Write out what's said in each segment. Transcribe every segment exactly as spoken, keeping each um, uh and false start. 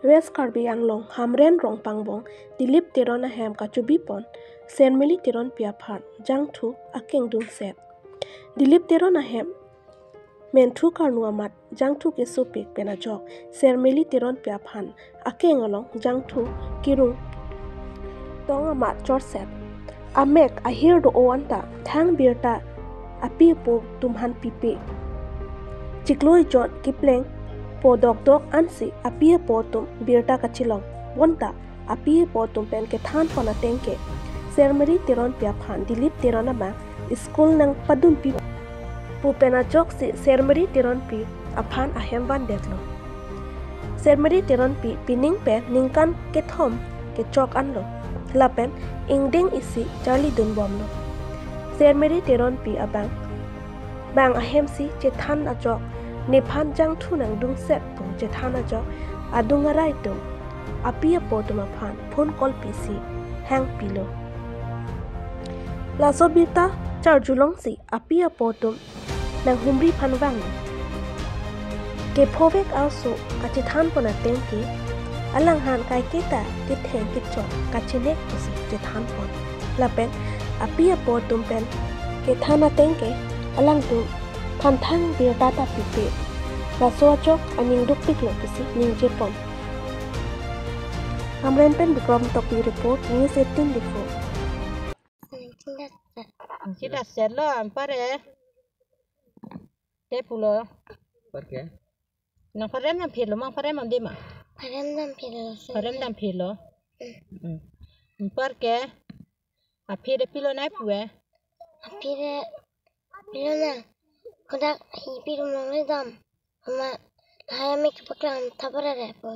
West Karbi Anglong Hamren Rongpangbong Dilip Teron ahem kachebi pon Sermili Teronpi aphan jangthu akeng dungset. Dilip Teron ahem menthu karnu amat jangthu kesopik pen ajok Sermili Teronpi aphan akeng along jangthu kerung tong amat chorset. Amek ahir do-o anta thang birta api apo atum aphan pipe. Chiklo jon kepleng po dokdok ansi api apo atum birta kachelong bonta api apo atum pen kethan pon ateng ke Sermili Teronpi aphan Dilip Teron abang school nangpadunpi pu pen ajoksi Sermili Teronpi aphan ahem vandetlo. Sermili Teronpi pining pen ningkan kethom kechok anlo. Lapen ingdeng isi charlidun bomlo. Sermili Teronpi abang bang ahemsi chethan ajok nephan jangthu nangdungset pu chethan ajok adung arai atum api apo atum aphan phone call pisi hangpilo. Laso birta charjulongsi api apo atum nanghumri aphan vanglo. Kephovek aso kachethan pon ateng ke alanghan kaiketa ketheng kechok kachenek pusi chethan pon. Lapen api apo atum pen kethan ateng ke alangtum aphan thang birta ta pipe. Laso ajok aning dukpiklo pusi ningje pon. Hamren pen Bikrom Tokbi report, News eighteen Diphu. Sida selo ampare. Te pulo. Anparke? Nang pharem nang philo, mang pharem am dema. Pharem nang philo. Pharem nang philo. Hmm. Anparke. Aphi de pilonai pu e. Aphi de pilonai. Kodak hi pi rum long le dam. Ama hai amek paklang thabar re po.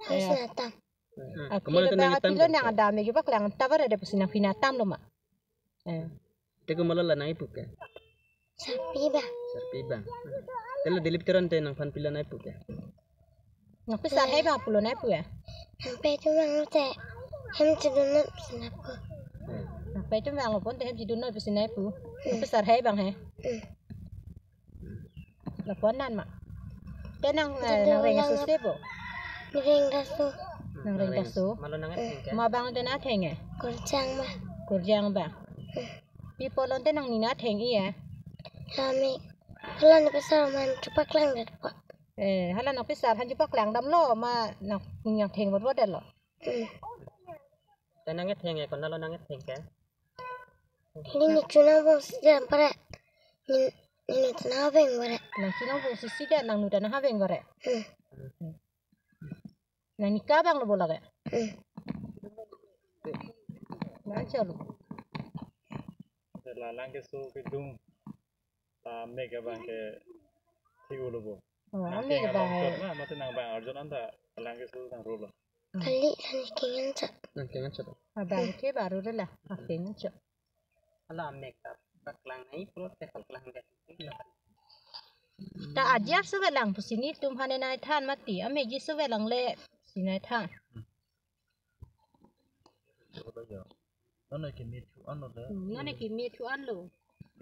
Hai sina tam. Aphi de bang aphi lo nang adam amek paklang thabar re pusi nangphi nangtamlo ma. Eh. Te komatlo la nangkipu ke? Sarpi bang. Sarpi bang. Te la Dilip Teron te nangphan pilo nangkipu ke? Nangpi sar hai bang pulo nangkipu ya? Nangpi atum vanglo te hem chedun non pusi nangpu. Nangpi atum vanglo pon te hem chedun non pusi nangkipu. Nangpi sar hai bang he. Hmm. Lapu-an nan ma. Te nang, eh, nang reng aso si bo? Reng aso. Nang reng aso. Malo nang atheng ke? Ma bang te nang atheng e? Kurjang ma. Kurjang bang. Pi pulo te nangning nang atheng i e? Kami. Hala nangpi sar man chepaklang det po. Eh, hala nangpi sar han chepaklang damlo ma nang, nang atheng bot bot detlo. Hmm. Te nang atheng e, konatlo nang atheng ke? Neli ningchu nangbong si det pare. Neli, neli ningchu nanghaveng pare. Nangchu nangbong si si det, nangnu ta nanghaveng pare. Hmm. Nangning ka bang lo bo lake. Hmm. Nang chalo. Te la lang keso kedung ta mek abang ke thik-o lo bo. Oh, nang amek ke abang ngalong he. Chot ma, mate nang bang arjon anta lang keso nang ro lo. Kali, nang kingen chot. Nang kingen chot. Abang ke baru re la, akingen chot. Hala amek ta paklang nangji pulote paklang det. Ta aji arso velang pusi nelitum aphan nangthan mati, amek ji arso velang le pusi nangthan. Nonke me thu anlo de. Hmm, nonke me thu anlo.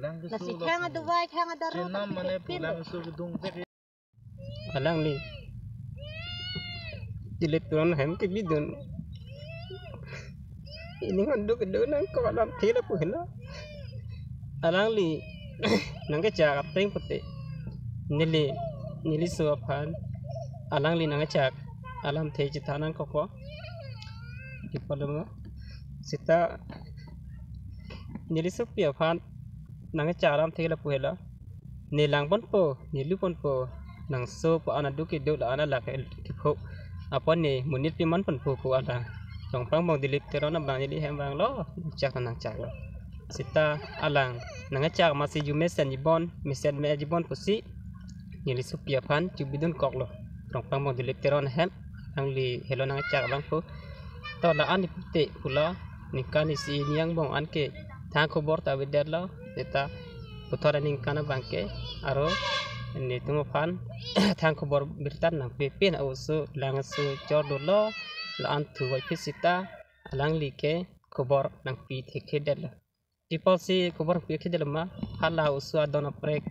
Lang keso. Lasi lo thang pu. Adovai, thang adaro chenam ta mane pipin pu lang lo. Keso kedung vek. Alangli Dilip Teron ahem kebidun. Ining an duk duk nangkok alamthe lapu helo. Alangli nangkechak ateng pute. Neli, neli so aphan alangli nangkechak alamthe chethan nangkokpo. Kipu lo ma. Seta neli sopi aphan nangkechak alamthe lapu helo. Ne lang ponpo, ne lu ponpo, nangso pu an aduk kedo la an alak kepho. Apot ne monit piman ponpo pu alang. Rongpangbong Dilip Teron abang neli hem vanglo, chak nangchaklo. Seta alang nangkechak amatsi ju mesen jibon, mesen me jibon pusi neli sopi aphan chebidun koklo. Rongpangbong Dilip Teron ahem, alangli helo nangkechak abang pu. To la an ipute pulo, ningkan isi ini angbong anke thang khobor ta avedetlo, seta puthot aningkan abang ke aro netum aphan thang khobor birta nangpi pin, a-oso lang aso chor dolo, la an thu voiphit seta alangli ke khobor nangpi thekthedetlo. Pi apotsi khobor nangpi thekthedetlo ma, hala oso adon aprek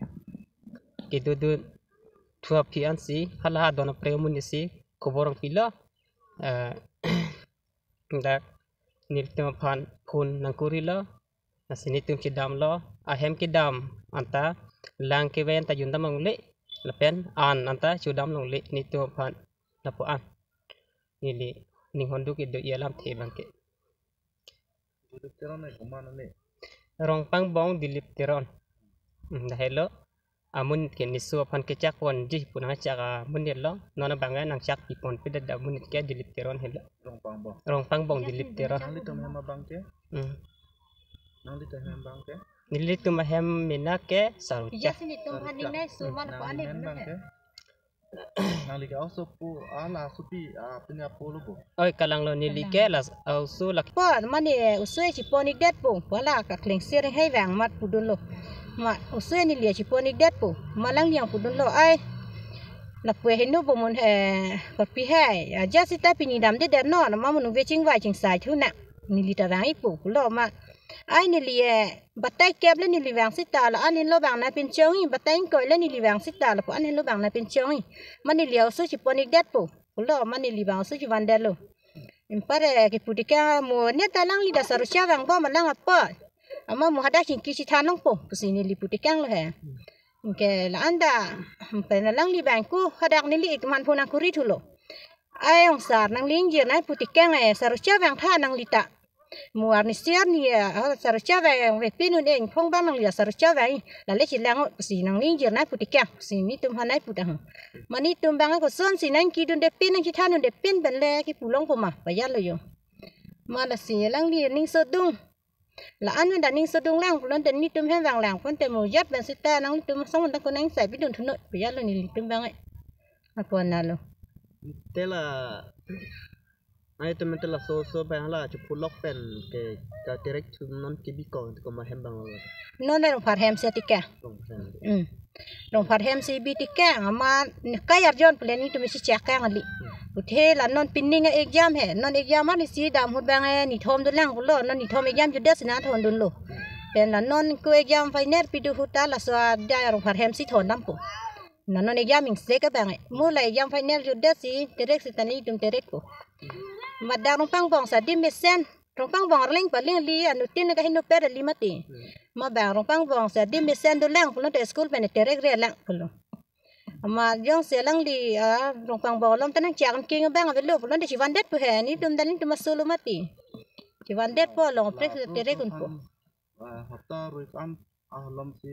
kedodun thu aphi ansi, hala adon aprek amonit si khobor nangpilo. eh, dak nelitum aphan phone nangkurilo, lasi nelitum chedamlo, ahem kedam anta lang kevan ta jundam longle, lapen an anta chodam longle nelitum aphan, lapu-an neli ninghon duk ido i alamthe abangke. Dilip Teron ne komat ne? Rongpangbong Dilip Teron. Hmm, dak helo. Amonit ke neso aphan kechak ponji pu nangchak amonit lo. Non abang nangchak pi ponpe dak amonit ke Dilip Teron helo. Rongpangbong. Rongpangbong Dilip Teron. Nanglitum ahem abangke? Hmm. Nanglitum ahem abangke? Nelitum ahem mena ke Sarucha. Ija si nelitum aphan ning nai suman ko. Nang ane ahem abangke? Nangli ke oso pu, ah, la supi, ah, pini apo lo bo. Oi, kalanglo, neli ke la oso la. Po, mane oso chepon-ikdet po, pu la kakleng sering hai vang mat pudunlo. Ma oso neli chepon-ikdet po, ma lang yang pudunlo ai. Lapu heno bo mun he, papi hai. Aja sita pini damdedet non, ma mun ove chingvai chingsai thu na. Neli ta vang-ik po, pulo ma. Ai neli, eh, batai kep le neli vang sita la an henlo vang nangpinchongji, batai ingkoi le neli vang sita lapu an henlo vang nangpinchongji. Ma neli oso chepon-ikdet po. Pulo ma neli vang oso chevandetlo. Anpar, eh, kipu tekang mo ne ta alangli dak Sarucha vangbom alang apot. Amat mo hadak chingki chethan longpo pusi neli pu tekanglo he. Anke la-an ta, pen alangli abang ko hadak neli itum aphan phone nangkuri thulo. Ai ong sar, nangli ingjir nai pu tekang, eh, Sarucha vangtha nangli ta. Mo arnisi arni, ah, Sarucha vangve pinun, eh, ingphong abang nangli Sarucha vang, lale chelang-o pusi nangli ingjir nai pu tekang pusi nelitum aphan nai pu tahang. Ma nelitum abang ako sonsi nangkedunde pin, nangchethandunde pin pen le kipu longpo ma, pajatlo jo. Ma lasi alangli aning sodung. La-an pen ta aning sodung lang pulote nelitum ahem vang lang pon te mo jat pen sita nanglitum asong pen ta ko nangsai pidun thunoi, pajatlo nelitum abang ai. Apon nalo. Te la, ai te men te la oso oso abang la chepulok pen ke katerek thu non kebi ko, komat ahem abang lo? Non Rongphar ahem si tekang. Rongphar ahem. Hmm. Rongphar ahem si bi tekang, amat ne kai arjon pule nelitum isi chak kang kali. Puthe la non pining exam he, non exam arnisi dam ahut abang, eh, nithom dolang pulo, non nithom exam jutdet si nangthondunlo. Pen la non ko exam final pido ahut ta laso adia Rongphar ahem si thondampo. Na non exam ingsek abang, eh. Mo la exam final jutdet si terek sita nelitum terek po. Ma dak Rongpangbong si adim mesen, Rongpangbong arleng paleng li, anuttin kaheno per li mati. Ma abang Rongpangbong si adim mesen dolang pulote school pen terekre lang pulo. Amat jongsi alangli, ah, Rongpangbong along ta nangchak king abang avelo pulote chevandet po he, nelitum ta nelitum aso lo mati. Chevandet po, along prek terek unpo. Ah, hota rui kan, ah, lom si